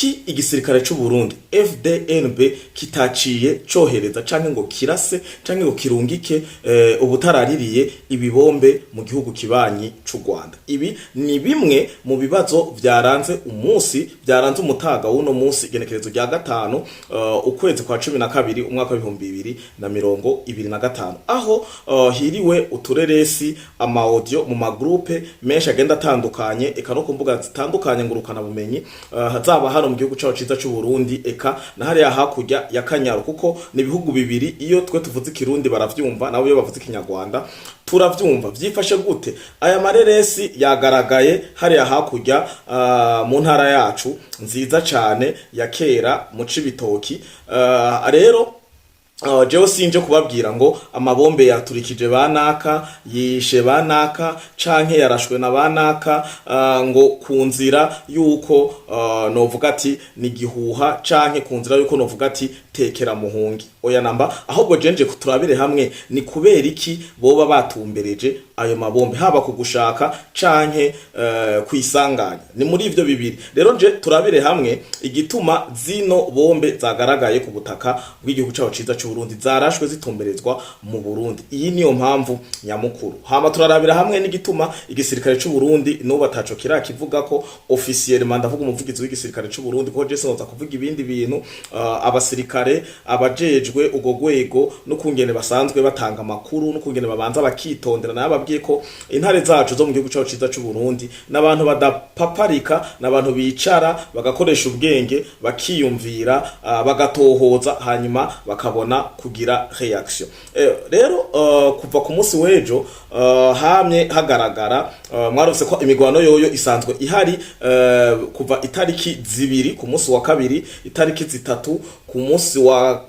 Kuki igisirikare c'u Burundi FDNB kitaciye cohereza canke ngo kirase canke ngo kirungike ubutaraririye ibibombe mu gihugu kibanyi c'u Rwanda? Ibi ni bimwe mu bibazo vyaranze umunsi, vyaranze umutaga w'uno munsi, igenekerezo rya 5, ukwezi kwa 12, umwaka wa 2025, aho hiriwe utureresi, ama audio mu ma groupe menshi agenda atandukanye, eka no ku mbuga zitandukanye ngurukana bumenyi, zaba hano mu gihugu cacu ciza c'u Burundi, eka na hariya hakurya ya Kanyaru, kuko ni ibihugu bibiri. Iyo twe tuvuze Ikirundi baravyumva, nabo iyo bavuze Ikinyarwanda turavyumva. Vyifashe gute? Aya mareresi yagaragaye hariya hakurya, mu ntara yacu nziza cane ya kera, mu Cibitoki. Rero jewe sinje kubabwira ngo amabombe yaturikije banaka, yishe banaka, canke yarashwe na banaka, ngo ku nzira yuko novuga ati ni gihuha, canke ku nzira yuko novuga ati tekera muhungi. Oya namba. Ahubwo jenje turabire hamwe ni kubera iki boba batumbereje ayo mabombe, haba kugushaka canke kwisanganya. Ni muri ivyo bibiri rero nje turabire hamwe igituma zino bombe zagaragaye ku butaka bw'igihugu cyacu ciza c'u Burundi, zarashwe zitumberezwa mu Burundi. Iyi niyo mpamvu nyamukuru. Hama turarabira hamwe n'igituma igisirikare c'u Burundi n'ubu ataco kirakivuga ko officiellement. Ndavuga umuvugizi w'igisirikare c'u Burundi, kuko je sinoza kuvuga ibindi bintu. Abasirikare abajejwe ugo rwego n'ukungene basanzwe batanga amakuru n'ukungene babanza bakitondera, nababwiye ko intare zacu zo mu gihugu cyacu ciza c'u Burundi n'abantu badapaparika, n'abantu bicara bagakoresha ubwenge, bakiyumvira, bagatohoza, hanyuma bakabona kugira réaction. Rero kuva ku munsi w'ejo hamye hagaragara, mwarose ko imigwano yoyo isanzwe ihari kuva itariki 2 ku munsi wa kabiri, itariki 3 ku munsi wa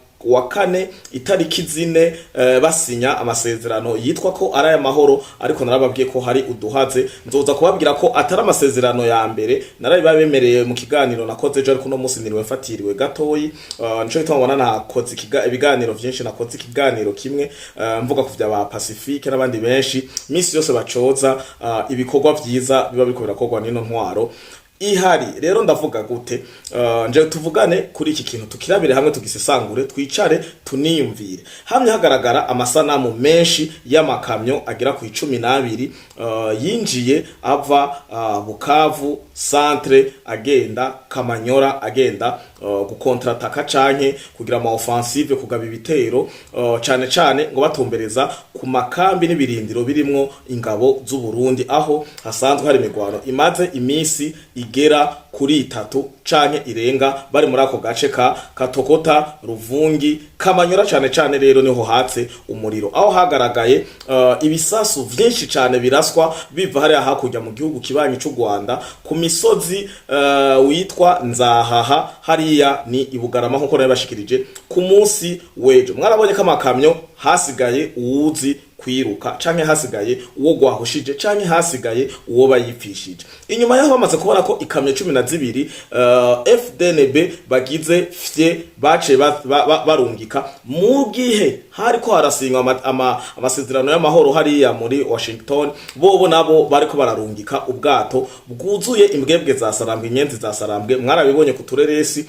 kane, itariki 4 basinya amasezerano yitwa ko ari aya mahoro. Ariko narababwiye ko hari uduhaze. Nzoza kubabwira ko atari amasezerano ya mbere, narabibabemereye mu kiganiro nakoze ejo, ariko uno munsi niriwe mfatiriwe gatoyi. Nico gituma mbona nakoze ibiganiro vyinshi. Nakoze ikiganiro kimwe mvuga ku vya ba Pacifique n'abandi benshi misi yose bacoza ibikorwa vyiza biba biriko birakorwa n'ino ntwaro ihari. Rero ndavuga gute? Nje tuvugane kuri iki kintu, tukirabire hamwe, tugisesangure, twicare tuniyumvire hamwe. Hagaragara amasanamu menshi y'amakamyo agera ku 12 yinjiye ava Bukavu centre, agenda Kamanyora, agenda gukontrataka canke kugira ama offensive, kugaba ibitero, cane cane ngo batumbereza ku makambi n'ibirindiro birimwo ingabo z'u Burundi, aho hasanzwe hari imigwano imaze imisi igera kuri 3 canke irenga, bari muri ako gace ka Katokota, Ruvungi, Kamanyora. Cane cane rero niho hatse umuriro, aho hagaragaye ibisasu vyinshi cane biraswa biva hariya hakurya mu gihugu kibanyi c'u Rwanda, ku misozi witwa Nzahaha, hariya ni Ibugarama, nkuko nabibashikirije ku munsi w'ejo. Mwarabonye ko amakamyo hasigaye uwuzi kwiruka, canke hasigaye uwo gwahushije, canke hasigaye uwo bayipfishije. Inyuma yaho bamaze kubona ko ikamyo 12 FDNB bagize fye, bace barungika mu gihe hariko harasinywa amasezerano y'amahoro hariya muri Washington. Bobo nabo bariko bararungika ubwato bwuzuye imbwebwe za Sarambwe, inyenzi za Sarambwe. Mwarabibonye ku tureresi.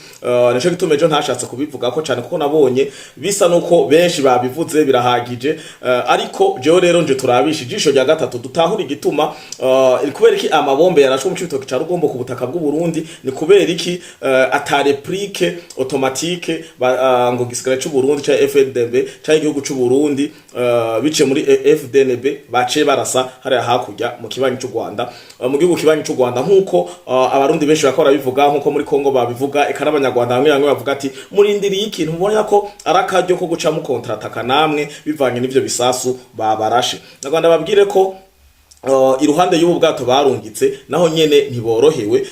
Nico gituma ejo ntashatse kubivuga ko cane, kuko nabonye bisa nuko benshi babivuze birahagije. Ariko jewe rero nje turabisha ijisho rya gatatu, dutahura igituma, kubera iki amabombe yarashwe mu Cibitoke ca Rugombo ku butaka bw'u Burundi. Ni kubera iki ata réplique automatique ngo gisigara c'u Burundi ca FDNB ca igihugu c'u Burundi, biciye muri FDNB, baciye barasa hariya hakurya mu kibanyi c'u Rwanda, mu gihugu kibanyi c'u Rwanda, nkuko Abarundi benshi bakora bivuga, nkuko muri Kongo babivuga, eka n'Abanyarwanda bamwe bamwe bavuga ati murindiriye ikintu mubona ko ari akaryo ko guca mu contre-attaque namwe, bivanye n'ivyo bisasu babarashe. Ndagwanda babwire ko iruhande y'ubu bwato barungitse, naho nyene ntiborohewe.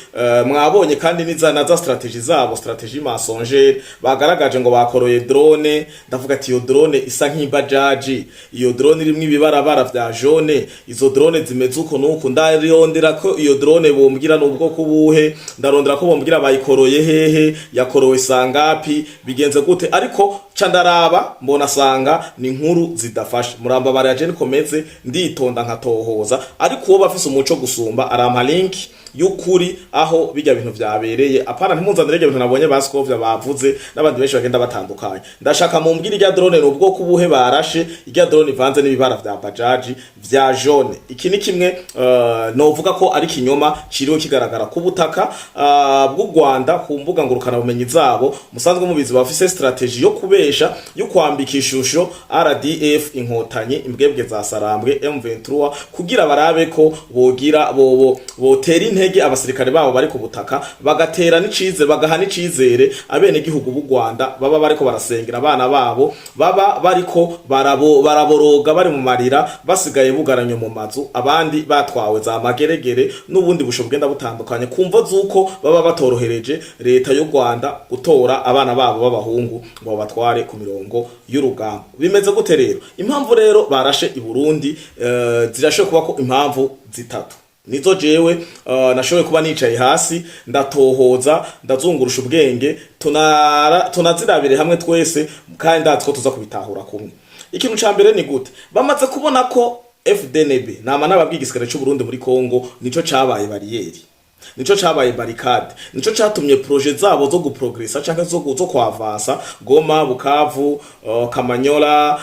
Mwabonye kandi niza na za stratégie zabo, stratégie mensongère bagaragaje ngo bakoroye drone. Ndavuga ati iyo drone isa nk'ibajaji, iyo drone irimwo ibibarabara vya jaune, izo drone zimeze uko nuko. Ndarondera ko iyo drone bombwira n'ubwoko buhe, ndarondera ko bombwira bayikoroye hehe, yakorowe sangapi, bigenze gute, ariko ca ndaraba mbona sanga ni inkuru zidafashe. Muramba baraje nikomeze nditonda nkatohoza. Ariko uwo bafise umuco gusumba arampa link y'ukuri aho bijya bintu vyabereye. Apana, ntimunzanire ibyo bintu nabonye baskovya bavuze n'abandi benshi bagenda batandukanye. Ndashaka mumbwire irya drone ni ubwoko ubuhe barashe, irya drone ivanze n'ibibara vya bajaji vya jaune. Iki ni kimwe novuga ko ari kinyoma ciriwe kigaragara ku butaka bw'u Rwanda ku mbuga ngurukana bumenyi zabo. Musanzwe mubizi, bafise strategie yo kubesha, yo kwambika ishusho RDF Inkotanyi, imbwebwe za Sarambwe, M23, kugira barabe ko bogira bobo botera intege abasirikare babo bari ku butaka, bagatera n'icize, bagaha n'icizere abene gihugu b'u Rwanda baba bariko barasengera abana babo, baba bariko baraboroga, bari mu marira, basigaye bugaranye mu mazu, abandi batwawe za mageregere n'ubundi busho bugenda butandukanye, kumvo z'uko baba batorohereje leta y'u Rwanda gutora abana babo b'abahungu ngo babatware ku mirongo y'urugamba. Bimeze gute rero? Impamvu rero barashe i Burundi zirashoboye kuba ko impamvu zitatu nizo jewe nashoboye kuba nicaye hasi, ndatohoza, ndazungurusha ubwenge, tunazirabire hamwe twese, kandi ndazi ko tuza kubitahura kumwe. Ikintu ca mbere ni gute bamaze kubona ko FDNB, nama nababwiye, igisirikare c'u Burundi muri Kongo nico cabaye barrière, nico cabaye barricade, nico catumye projets zabo zo guprogressa canke zo kwavansa Goma, Bukavu, Kamanyola,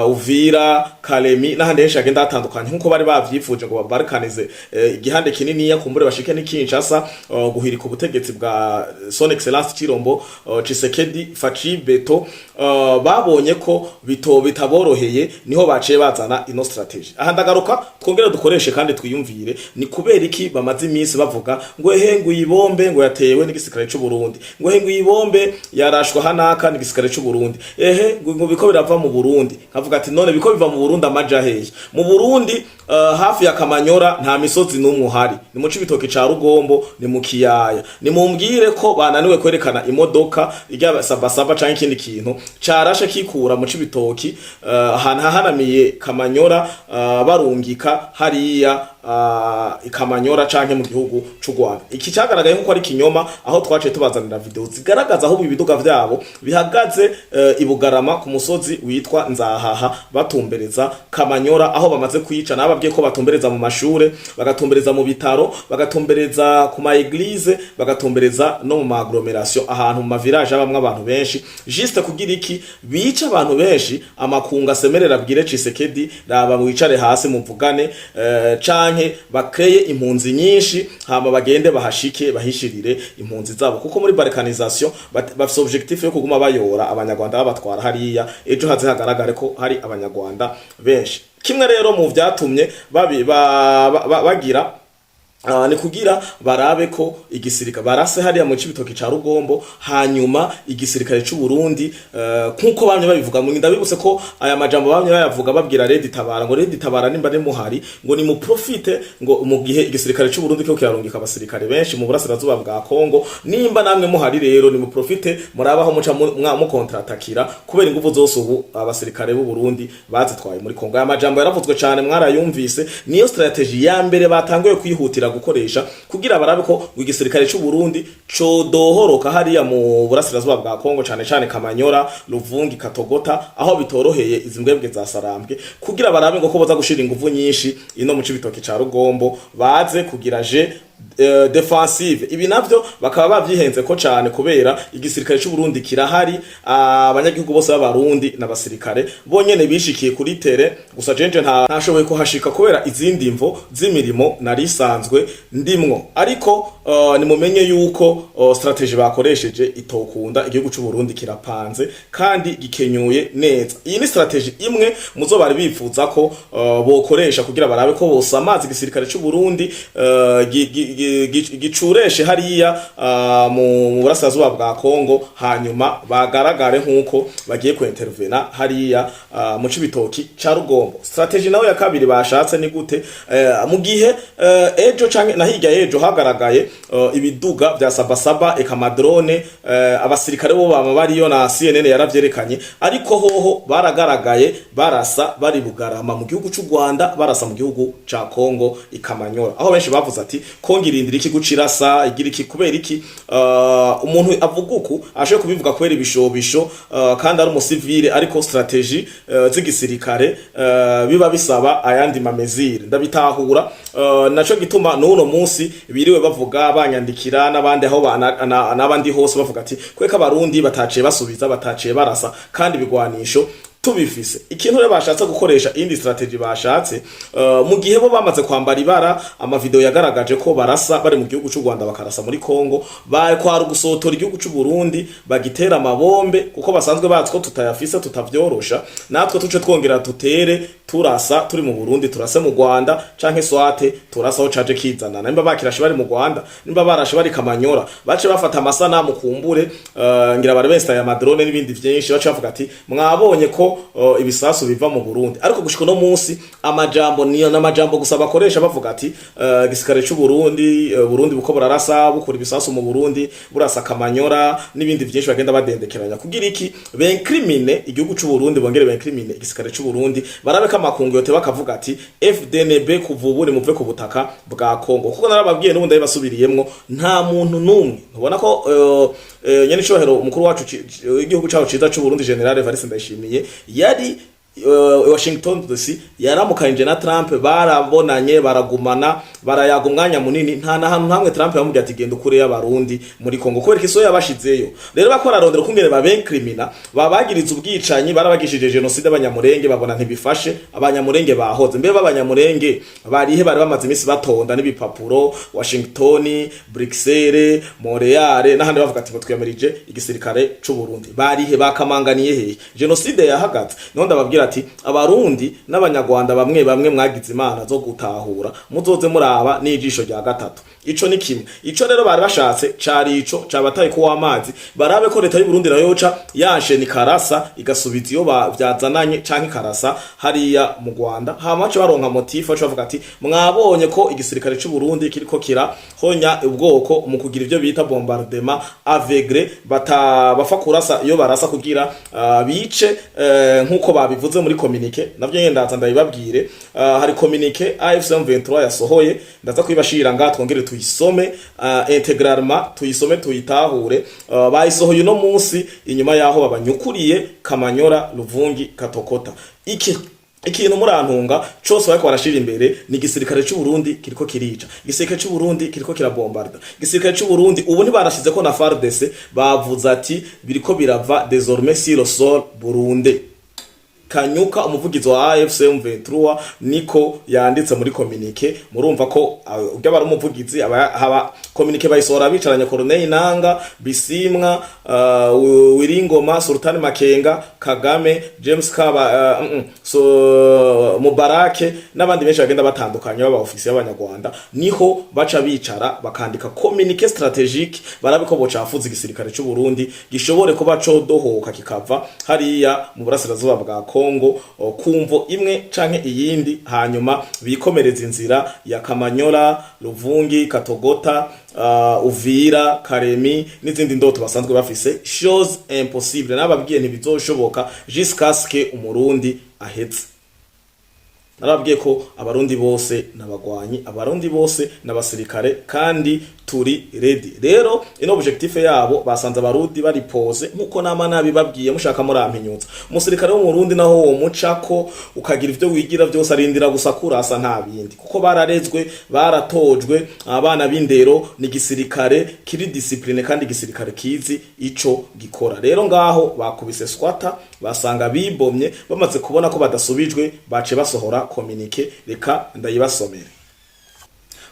Uvira, Kalemi n'ahandi henshi hagenda hatandukanye nkuko bari bavyifuje, ngo babarkanize igihande kininiya, kumbure bashike ni Kinshasa, guhirika ubutegetsi bwa Son Excellence Chirombo Tshisekedi Faci Beto. Babonye ko bitaboroheye, niho baciye bazana ino strategie. Aha ndagaruka twongere dukoreshe kandi twiyumvire: ni kubera iki bamaze iminsi bavuga ngo ehe, ngo iyi bombe ngo yatewe n'igisirikare c'u Burundi, ngo ehe, ngo iyi bombe yarashwe hanaka n'igisirikare c'u Burundi, ehe, ngo biko birava mu Burundi? Nkavuga ati: none biko biva mu Burundi amaja hehe? Mu Burundi hafi ya Kamanyora nta misozi n'umwe uhari, ni mu Cibitoke ca Rugombo, ni mu kiyaya. Nimumbwire ko bananiwe kwerekana imodoka irya sabasaba canke ikindi kintu carashe kikura mu Cibitoki, ahantu hahanamiye Kamanyora, barungika hariya Ikamanyora canke mu gihugu c'u Rwanda. Iki cyagaragaye nkuko ari kinyoma, aho twaciye tubazanira video zigaragaza aho ibiduga vyabo bihagaze i Bugarama ku musozi witwa Nzahaha, batumbereza Kamanyora, aho bamaze kwica. Nababwiye ko batumbereza mu mashure, bagatumbereza mu bitaro, bagatumbereza ku ma église, bagatumbereza no mu ma agglomération, ahantu mu ma village abamwe abantu benshi, juste kugira iki? Bica abantu benshi, amakunga asemerera abwire Tshisekedi: raba wicare hasi muvugane, canke bakreye impunzi nyinshi, hama bagende bahashike bahishirire impunzi zabo, kuko muri balkanisation bafise objectif yo kuguma bayora abanyarwanda babatwara hariya, ejo haze hagaragare ko hari abanyarwanda benshi. Kimwe rero mu vyatumye babi ba, ba, ba, bagira ni kugira barabe ko igisirikare barase hariya mu Cibitoki ca Rugombo, hanyuma igisirikare c'u Burundi, nkuko bamye babivuga, mu ndabibutse ko aya majambo bamye bayavuga babwira Red Tabara ngo Red Tabara nimba ni muhari, ngo ni mu profite, ngo mu gihe igisirikare c'u Burundi cyo kirarungika abasirikare benshi mu burasirazuba bwa Kongo, nimba namwe muhari rero ni mu profite, murabaho muca mu contre-attaquira, kubera inguvu zose ubu abasirikare b'u Burundi bazitwaye muri Kongo. Aya majambo yaravuzwe cane, mwarayumvise. Niyo strategie ya mbere batanguye kwihutira gukoresha kugira barabe ko igisirikare c'u Burundi codohoroka hariya mu burasirazuba bwa Kongo, cane cane Kamanyora, Luvungi, Katogota, aho bitoroheye izi mbwebwe za Sarambwe, kugira barabe ngo ko boza gushira inguvu nyinshi ino mu Cibitoki ca Rugombo, baze kugira je defensive. Ibi navyo bakaba bavyihenze ko cane, kubera igisirikare c'u Burundi kirahari, abanyagihugu bose b'abarundi n'abasirikare bonyene bishikiye kuri terrain. Gusa jenje ntashoboye kuhashika kubera izindi mvo z'imirimo nari isanzwe ndimwo, ariko nimumenye yuko strategie bakoresheje itokunda. Igihugu c'u Burundi kirapanze kandi gikenyuye neza. Iyi ni strategie imwe muzo bari bifuza ko bokoresha kugira barabe ko bose amazi igisirikare c'u Burundi gicureshe hariya mu burasirazuba bwa Kongo, hanyuma bagaragare nk'uko bagiye kuintervena hariya mu Cibitoki ca Rugombo. Strategie nawe ya kabiri bashatse ni gute? Mu gihe ejo canke na hirya ejo hagaragaye ibiduga vya sabasaba eka ma drone, abasirikare bo bama bariyo, na CNN yaravyerekanye, ariko hoho baragaragaye barasa bari Bugarama mu gihugu c'u Rwanda, barasa mu gihugu ca Kongo ikamanyora, aho benshi bavuze ati Kongo Irindira iki gucirasa igira iki? Kubera iki? Umuntu avuga uku ashoboye kubivuga kubera ibishobisho, kandi ari umusivile, ariko stratégie z'igisirikare biba bisaba ayandi ma mesures. Ndabitahura. Naco gituma n'uno munsi biriwe bavuga, banyandikira n'abandi aho n'abandi hose bavuga ati kweka Abarundi bataciye basubiza, bataciye barasa kandi ibigwanisho tubifise. Ikintu rero bashatse gukoresha, indi stratégie bashatse, mu gihe bo bamaze kwambara ibara, amavideo yagaragaje ko barasa bari mu gihugu cy'u Rwanda, bakarasa muri Kongo, bakwara gusotora igihugu cy'u Burundi, bagitera amabombe kuko basanzwe bazi ko tutayafise, tutavyorosha. Natwe tuce twongera tutere, turasa turi mu Burundi, turase mu Rwanda, canke swate turasa aho caje kizana. Nimba bakirashe bari mu Rwanda, nimba barashe bari Kamanyora, bace bafata amasanamu kumbure, ngira bari bestaye ama drone n'ibindi vyinshi, bace bavuga ati mwabonye ko ibisasu biva mu Burundi. Ariko gushika no munsi amajambo niyo n'amajambo gusa bakoresha, bavuga ati igisirikare cy'u Burundi, Burundi buko burarasa, bukura ibisasu mu Burundi, burasa Kamanyora n'ibindi vyinshi bagenda badendekeranya kugira iki? Bencrimine igihugu cy'u Burundi, bongere bencrimine igisirikare cy'u Burundi, barabe ko amakungu yote bakavuga ati FDNB kuva ubu nimuve ku butaka bwa Kongo. Kuko narababwiye, n'ubundi ndabasubiriyemwo, nta muntu n'umwe ntubona ko nyene icubahiro umukuru wacu w'igihugu cacu ciza c'u Burundi, General Evariste Ndayishimiye, yari Washington DC, yaramukanije na Trump, barabonanye, baragumana, barayaga umwanya munini. Nta na hantu hamwe Trump yamubwiye ati genda ukure y'Abarundi muri Kongo. Kubera ikiso yabashizeyo rero, bakora arondera kungene babenkrimina, babagiriza ubwicanyi, barabagishije génocide Abanyamurenge, babona ntibifashe. Abanyamurenge bahoze mbe b'Abanyamurenge barihe? Bari bamaze iminsi batonda n'ibipapuro Washington, Bruxelles, Montreal n'ahandi, bavuga ati ngo twiyamirije igisirikare c'u Burundi. Barihe? Bakamanganiye hehe? Génocide yahagaze? Niho ndababwira ati Abarundi n'Abanyarwanda bamwe bamwe mwagize imana zo gutahura, muzoze muraba n'ijisho rya gatatu. Ico ni kimwe. Ico rero bari bashatse cari ico cabataye ko w'amazi, barabe ko leta y'u Burundi nayo yoca yanshena ikarasa, igasubiza iyo vyazananye, canke ikarasa hariya mu Rwanda, hama bace baronka motif, bace bavuga ati mwabonye ko igisirikare c'u Burundi kiriko kirahonya ubwoko mu kugira ivyo bita bombardement aveugle, bata bafa kurasa iyo barasa kugira bice, nkuko babivuze muri communiqué. Navyo nyene ndaza ndabibabwire. Hari communiqué AFC M23 yasohoye, ndaza kwibashira nga twongere tuyisome intégralement, tuyisome tuyitahure. Bayisohoye uno munsi inyuma yaho babanyukuriye Kamanyora, Luvungi, Katokota. Iki ikintu murantunga cose bariko barashira imbere ni igisirikare c'u Burundi kiriko kirica, igisirikare c'u Burundi kiriko kirabombarda, igisirikare c'u Burundi. Ubu ntibarashize ko na FARDC, bavuze ati biriko birava désormais sur le sol burundais. Kanyuka, umuvugizi wa AFC M23, niko yanditse muri communiqué. Murumva ko ubwo aba ari umuvugizi, haba communiqué bayisohora bicaranye Corneille Nanga, Bisimwa, Wiringoma, Sultan Makenga, Kagame, James Kaba, so Mubarake n'abandi benshi bagenda batandukanye baba ofisiye b'Abanyarwanda. Niho baca bicara bakandika communiqué stratégique, barabe ko bocafuza igisirikare c'u Burundi gishobore kuba codohoka kikava hariya mu burasirazuba bwa Kongo, kumvo imwe canke iyindi, hanyuma bikomereza inzira ya Kamanyola, Luvungi, Katogota, Uvira, Karemi n'izindi ndoto basanzwe bafise. Chose impossible, nababwiye ntibizoshoboka jusqu'à ce que Umurundi ahetse. Narababwiye ko Abarundi bose n'abagwanyi, Abarundi bose n'abasirikare, kandi turi ready. Rero ino objectif yabo basanze Abarundi bari posés, nkuko nama nabibabwiye, mushaka murampinyutsa. Umusirikare w'Umurundi naho wo mucako ukagira ivyo wigira vyose, arindira gusa kurasa, nta bindi, kuko bararezwe, baratojwe, abana b'indero. Ni igisirikare kiri discipline kandi igisirikare kizi ico gikora. Rero ngaho bakubise squatter, basanga bibomye. Bamaze kubona ko badasubijwe, bace basohora communiqué. Reka ndayibasomere.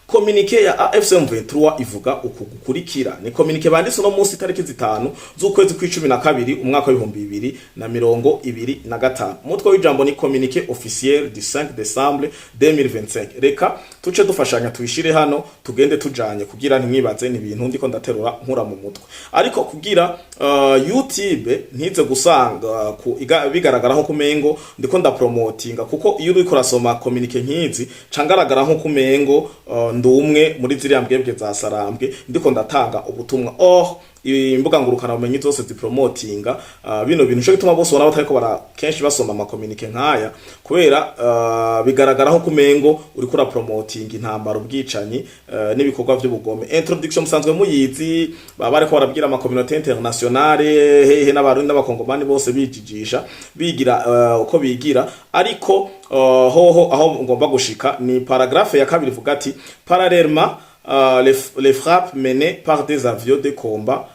Communiqué ya AFC M23 ivuga uku gukurikira. Ni communiqué banditse uno munsi tariki 5 z'ukwezi kw'12 umwaka w'2025. Umutwe w'ijambo ni communiqué officiel du 5 décembre 2025. Reka tuce dufashanya tuyishire hano, tugende tujanye kugira ntimwibaze ni ibintu ndiko ndaterura nkura mu mutwe. Ariko kugira YouTube ntize gusanga bigaragara nko kumengo ndiko ndapromotinga, kuko iyo uriko urasoma communiqué nkizi cangaragara nko kumengo ndumwe muri ziriya mbwebwe za Sarambwe ndiko ndatanga ubutumwa. Oh, Imbuga ngurukana bumenyi zose zipromotinga bino bintu, nico gituma bose ubona batariko bara kenshi basoma ama communiqué nkaya, kubera bigaragara nko kumengo uriko urapromotinga intambara, ubwicanyi n'ibikorwa vy'ubugome. Introduction musanzwe muyizi, baba bariko barabwira ama communauté internationale hehe n'Abarundi n'Abakongomani bose, bijijisha bigira uko bigira. Ariko hoho aho ngomba gushika ni paragraphe ya kabiri, ivuga ati: "Parallèlement, les frappes menées par des avions de combat,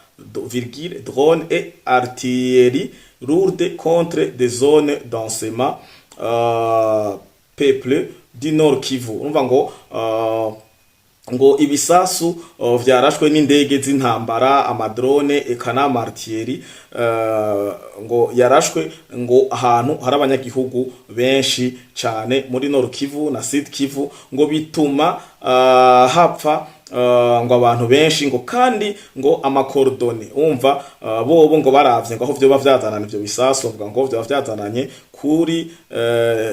virgule, drones et artillerie lourde contre des zones densément peuplées du Nord Kivu." Urumva ngo ibisasu vyarashwe n'indege z'intambara, ama drone eka n'ama artillerie, ngo yarashwe ngo ahantu hari abanyagihugu benshi cane muri Nord Kivu na Sud Kivu, ngo bituma hapfa ngo abantu benshi, ngo kandi ngo ama coordonnées, umva, bobo ngo baravye ngo aho vyoba vyazanana ivyo bisasu, bavuga ngo vyoba vyazananye kuri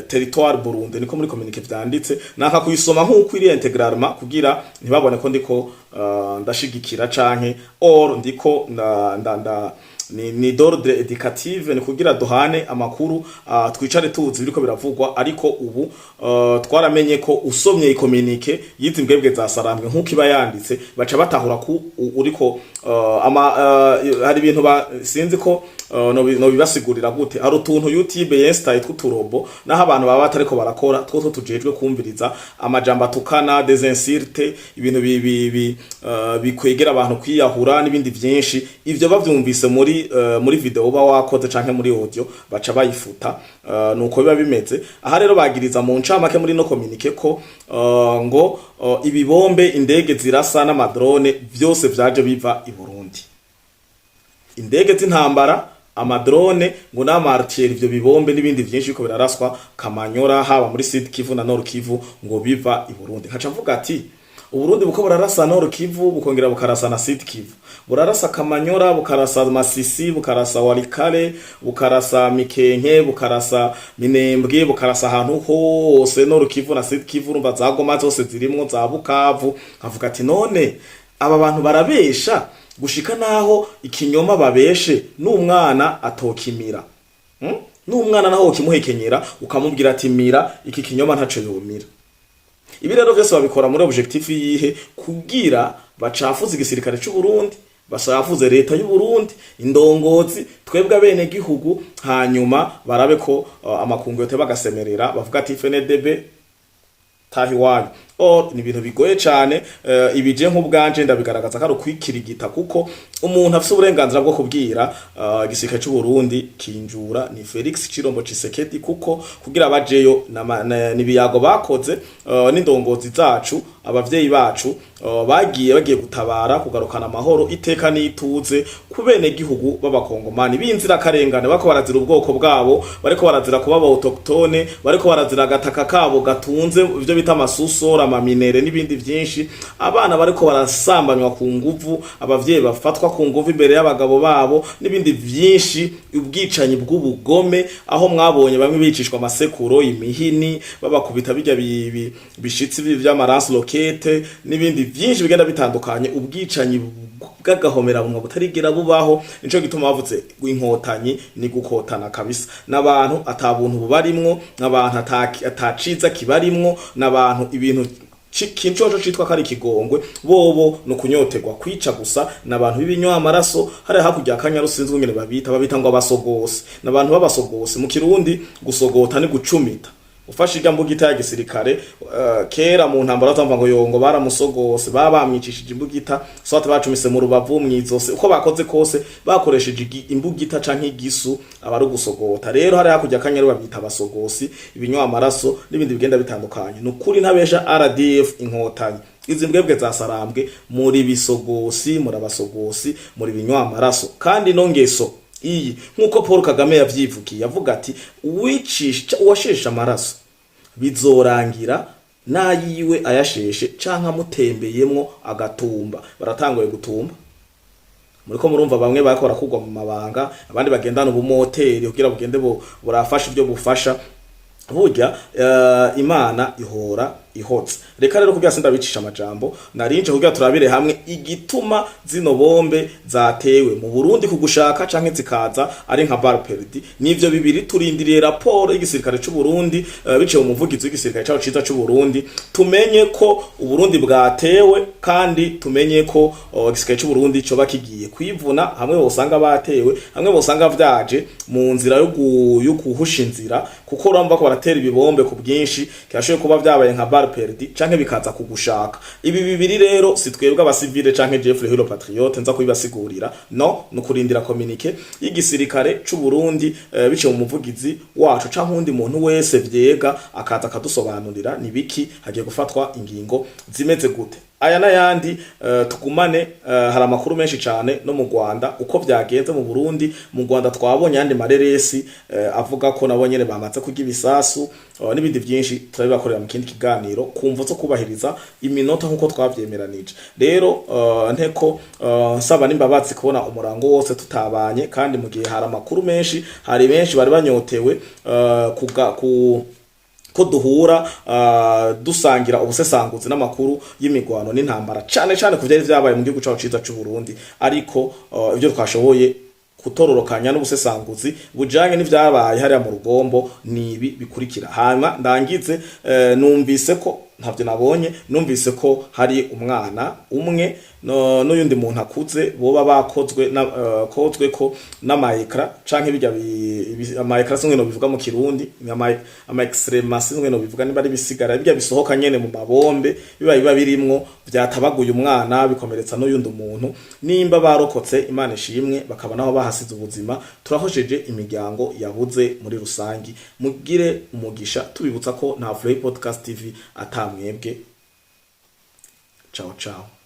territoire Burundi. Niko muri communiqué vyanditse. Naka kuyisoma nkuko iri intégralement kugira ntibabone ko ndiko ndashigikira canke or ndiko nda, nda, nda ni d'ordre éducative, ni kugira duhane amakuru, twicare tuzi biriko biravugwa. Ariko ubu twaramenye ko usomye i communiqué yizi mbwebwe za Sarambwe nkuko iba yanditse, baca batahura ku uriko ama hari ibintu sinzi ko no bibasigurira gute. Hari utuntu YouTube yestaye tw'uturobo, naho abantu baba batariko barakora, two tujejwe kumviriza amajambo atukana, des insultes, ibintu bi bikwegera abantu kwiyahura n'ibindi vyinshi. Ivyo bavyumvise muri video uba wakoze canke muri audio, baca bayifuta. Nuko biba bimeze. Aha rero bagiriza mu ncamake muri no communiqué ko ngo ibibombe indege zirasa n'ama drone vyose vyaje biva i Burundi, indege z'intambara, ama drone ngo n'ama artillerie, ivyo bibombe n'ibindi vyinshi biko biraraswa Kamanyora, haba muri Sud Kivu na Nord Kivu, ngo biva i Burundi. Nkaca mvuga ati Uburundi buko burarasa Nord Kivu, bukongera bukarasa na Sud Kivu, burarasa Kamanyora, bukarasa Masisi, bukarasa Walikale, bukarasa Mikenke, bukarasa Minembwe, bukarasa ahantu hose Nord Kivu na Sud Kivu, urumva za Goma zose zirimwo, za Bukavu. Nkavuga ati none aba bantu barabesha gushika naho ikinyoma babeshe n'umwana atokimira, N'umwana naho ukimuhekenyera ukamubwira ati mira iki kinyoma, ntaco yomira. Ibi rero vyose babikora muri objectif yihe? Kugira bacafuze igisirikare c'u Burundi, basafuze leta y'u Burundi, indongozi, twebwe abene gihugu, hanyuma barabe ko amakungu yote bagasemerera bavuga ati FNDB taha iwanyu. Or ni ibintu bigoye cane. Ibije nk'ubwanje ndabigaragaza ko ari ukwikirigita, kuko umuntu afise uburenganzira bwo kubwira igisirikare c'u Burundi kinjura ni Felix Chirombo Tshisekedi, kuko kugira bajeyo nibiyago bakoze n'indongozi zacu, abavyeyi bacu, bagiye gutabara, kugarukana amahoro, iteka n'ituze ku bene gihugu b'Abakongomani b'inzirakarengane bako barazira ubwoko bwabo, bariko barazira kuba aba autochtone, bariko barazira agataka kabo gatunze ivyo bita amasusora, ama minerais n'ibindi vyinshi. Abana bariko barasambanywa ku nguvu, abavyeyi bafatwa ku nguvu imbere y'abagabo babo n'ibindi vyinshi, ubwicanyi bw'ubugome, aho mwabonye bamwe bicishwa amasekuro, imihini, babakubita bijya bishitsi vy'ama lance-roquettes n'ibindi vyinshi bigenda bitandukanye, ubwicanyi bw'agahomerabunwa butarigera bubaho. Nico gituma bavuze Inkotanyi ni gukotana kabisa, n'abantu ata buntu bubarimwo, n'abantu ataciza kibarimwo, n'abantu ibintu kincoco citwa kari ikigongwe bobo no kunyoterwa kwica gusa, n'abantu b'ibinywa amaraso. Hari hakurya Kanyaru, sinzi ngene babita ngo abasogose, n'abantu b'abasogose. Mu Kirundi gusogota ni gucumita. Ufashe irya mbugita ya gisirikare, kera mu ntambara batamva ngo yongo baramusogose, baba bamwicishije imbugita, soit bacumise mu rubavu, mwizose, uko bakoze kose bakoresheje imbugita canke igisu, aba ari ugusogota. Rero hari hakurya Kanyaru babita abasogosi, ibinywa amaraso n'ibindi bigenda bitandukanye. Nukuri ntabesha, RDF Inkotanyi, izi mbwebwe za Sarambwe, muri bisogosi, muri abasogosi, muri binywa amaraso. Kandi no ngeso iyi, nk'uko Paul Kagame yavyivugiye, yavuga ati uwicisha uwasheshe amaraso bizorangira n'ayiwe ayasheshe canke amutembeyemwo agatumba. Baratanguye gutumba, muriko murumva bamwe bariko barakugwa mu mabanga, abandi bagendana ubumoteri kugira bugende burafasha ibyo bufasha. Burya Imana ihora ihotse. Reka rero kugira sindabicisha amajambo, narinje kugira turabire hamwe igituma zino bombe zatewe mu Burundi kugushaka canke zikaza ari nka balle perdue. Nivyo bibiri turindiriye raporo y'igisirikare c'u Burundi, biciye mu muvugizi w'igisirikare caho ciza c'u Burundi, tumenye ko Uburundi bwatewe kandi tumenye ko igisirikare c'u Burundi coba kigiye kwivuna hamwe bosanga batewe, hamwe bosanga vyaje mu nzira yo guhusha inzira, kuko urumva ko baratera ibibombe ku bwinshi, kirashoboye kuba vyabaye nka balle perdue canke bikaza kugushaka. Ibi bibiri rero si twebwe abasivile canke Jeffrey Hero Patriote nza kubibasigurira, no nukurindira communiqué y'igisirikare c'u Burundi, biciye mu muvugizi wacu canke undi muntu wese vyega akaza akadusobanurira nibiki hagiye gufatwa, ingingo zimeze gute. Aya n'ayandi tugumane. Hari amakuru menshi cyane no mu Rwanda, uko vyagenze mu Burundi. Mu Rwanda twabonye ayandi mareresi avuga ko nabo nyene bamaze kurya ibisasu n'ibindi byinshi turabibakorera mu kindi kiganiro kumvo zo kubahiriza iminota nkuko twavyemeranije. Rero nteko nsaba n'imbabazi kubona umurango wose tutabanye, kandi mu gihe hari amakuru menshi, hari benshi bari banyotewe kuga ku ko duhura dusangira ubusesanguzi n'amakuru y'imigwano n'intambara, cane cane ku vyari vyabaye mu gihugu cacu ciza c'u Burundi. Ariko ivyo twashoboye kutororokanya n'ubusesanguzi bujanye n'ivyabaye hariya mu Rugombo nibi bikurikira. Hanyuma ndangize, numvise ko ntavyo nabonye, numvise ko hari umwana umwe no n'uyundi muntu akuze boba bakozwe na kozwe ko n'ama éclats canke bijya ama éclats, sinwe no bivuga mu Kirundi, ama excréments, sinwe no bivuga niba ari bisigara bijya bisohoka nyene mu mabombe, biba birimwo vyatabaguye umwana bikomeretsa n'uyundi muntu. Nimba barokotse, Imana ishimwe, bakaba naho bahasize ubuzima, turahosheje imiryango yabuze muri rusangi. Mugire umugisha, tubibutsa ko nta Floy Podcast TV atamwebwe. Ciao ciao.